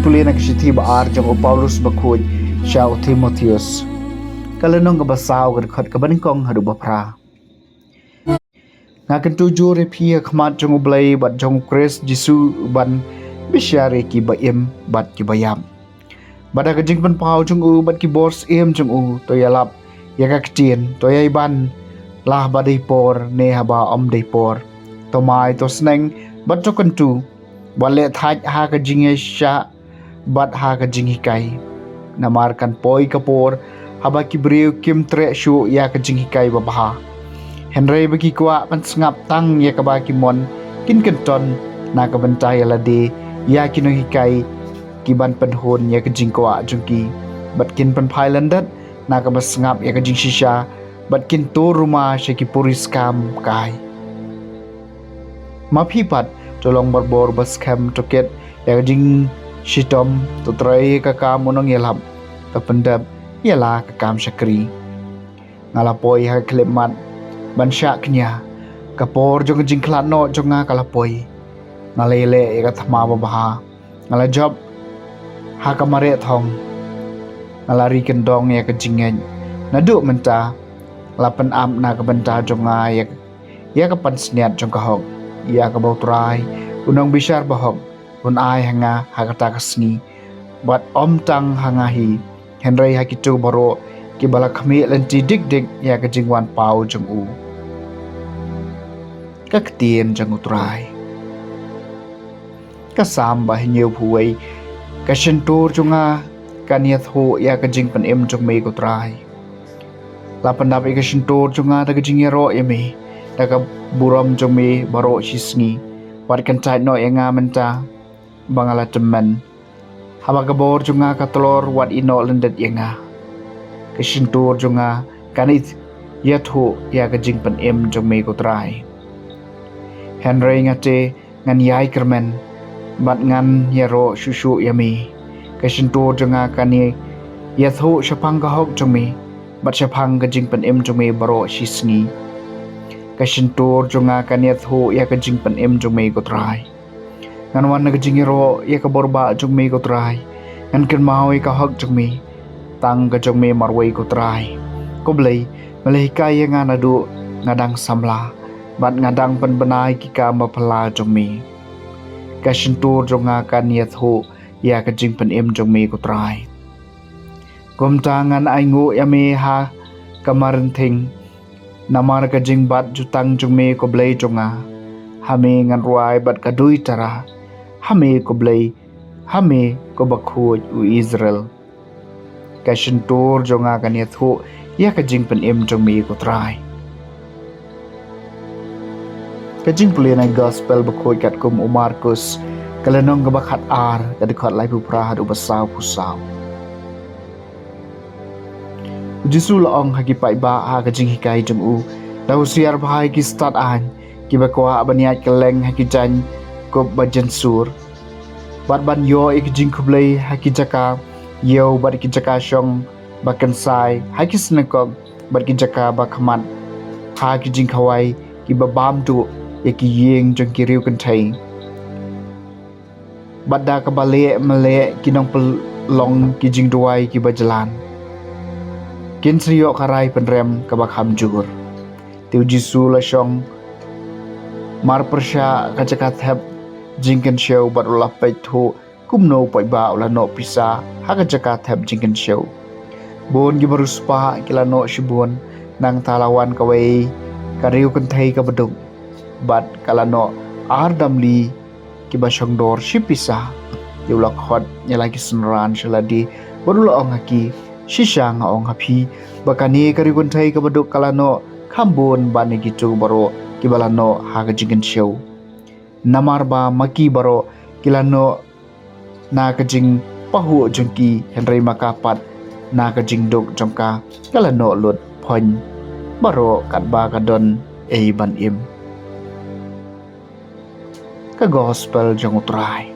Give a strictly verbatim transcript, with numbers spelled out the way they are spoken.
Pule na ka shithi ba ar jong u Paulus bakhuid sha u Timotheus. Ka lynnong kaba saw, ka dkhot kaba nyngkong haduh ba phra. Nga kyntu jur ïa phi ha khmat jong u Blei bad jong u Khrist Jisu, ban bishar ïa ki ba im bad ki ba ïap. Bad da ka jingpynpaw jong u bad ki bor syiem jong u, to ïalap ïa ka ktien, to ïai ban, lah ba dei por ne haba ym dei por. To mai, to sneng bad to kyntu, wat leh thait ha ka jingïaishah bad ha ka jinghikai. Namar kan poi ka por haba ki briew kim treh shuh ïa ka jinghikai babha, hynrei ba ki kwah ban sngap tang ïa kaba ki mon, kin kynton na ka bynta ïa lade ïa ki nonghikai, ki ban pynhun ïa ka jingkwah jong ki, bad kin pynphai lyndet na kaba sngap ïa ka jingshisha, bad kin tur ruma sha ki puriskam kai. Ma phi pat, to long barabor ba skhem, to kit ïa ka jingshitom, to trei ka kam u nongïalap, to pyndep ïa la ka kam shakri. Nga la poi ha ka khyllipmat ban shah kñia, ka por jong ka jingkhlad noh jong nga ka la poi. Nga la ïaleh ïa ka thma babha, nga la jop ha ka mareh thong, nga la ri kyndong ïa ka jingngeit. Naduh mynta la pynap na ka bynta jong nga ïa, ïa ka pansngiat jong ka hok, ïa kaba u Trai, u nongbishar bahok, un ai ha nga ha kata ka sngi, bad ym tang ha nga hi, hynrei ha kito baroh kiba la khmih lynti dik dik ïa ka jingwan paw jong u. Ka ktien jong u Trai. Ka Salm ba hynñiewphew wei. Ka shyntur jong nga kan ïathuh ïa ka jingpynim jong me, ko Trai. La pyndap ïa ka shyntur jong nga da ka jingïaroh ïa me, da ka burom jong me baroh shisngi. Wat kyntait noh ïa nga mynta ba nga la tymmen, haba ka bor jong nga ka tlor, wat ïehnoh lyndet ïa nga. Ka shyntur jong nga kan ïathuh ïa ka jingpynim jong me, ko Trai. Hynrei nga te ngan ïai kyrmen, bad ngan ïaroh shuh shuh ïa me. Ka shyntur jong nga kan ïathuh shaphang ka hok jong me, bad shaphang ka jingpynim jong me baroh shisngi. Ka shyntur jong nga kan ïathuh ïa ka jingpynim jong me, ko Trai. Ngan wan na ka jingïaroh ïa ka bor bah jong me, ko Trai. Ngan kynmaw ïa ka hok jong me, tang ka jong me marwei, ko Trai. Ko Blei, me la hikai ïa nga naduh nga dang samla, bad nga dang pynbna ïa ki kam baphylla jong me. Ka shyntur jong nga kan ïathuh ïa ka jingpynim jong me, ko Trai. Kumta ngan ainguh ïa me ha ka marenthing, namar ka jingbat jutang jong me, ko Blei jong nga. Ha me ngan rwai bad ka duitara, ha me, ko Blei, ha me, ko Bakhuid u Israel. Ka shyntur jong nga kan ïathuh ïa ka jingpynim jong me, ko Trai. Ka jingpule na ka Gospel bakhuid katkum u Markus, ka lynnong kaba khatar, ka dkhot laiphew phra haduh ba sawphew saw. U Jisu la ong ha ki paidbah ha ka jinghikai jong u: Da husiar bha ïa ki stad aiñ, kiba kwah ban ïaid kylleng ha ki jaiñkup ba jynsur, bad ban ïoh ïa ki jingkhublei ha ki jaka ïew bad ki jaka shong ba kynsai, ha ki synagog bad ki jaka ba khmat, ha ki jingkhawai kiba bam duh ïa ki ïing jong ki riewkynthei. Bad da kaba leh mleh ki nongpynlong ki jingduwai kiba jlan, kin sa ïoh ka rai pynrem kaba kham jur. Te u Jisu la shong marpyrshah ka jaka thep jingkynshew bad u la peit thuh kumno u paidbah u la noh pisa ha ka jaka thep jingkynshew. Bun kiba riewspah ki la noh shibun, nangta la wan kawei ka riewkynthei kaba duk, bad ka la noh ar damli kiba shongdor shi pisa. Te u la khot ïa la ki synran sha lade bad u la ong ha ki: Shisha nga ong ha phi, ba kane ka riewkynthei kaba duk ka la noh kham bun ban ïa kito baroh kiba la noh ha ka jingkynshew. Namar ba ma ki baroh ki la noh na ka jingpahuh jong ki, hynrei ma ka pat, na ka jingduk jong ka, ka la noh lut phoiñ baroh katba ka don ei ban im. Ka Gospel jong u Trai.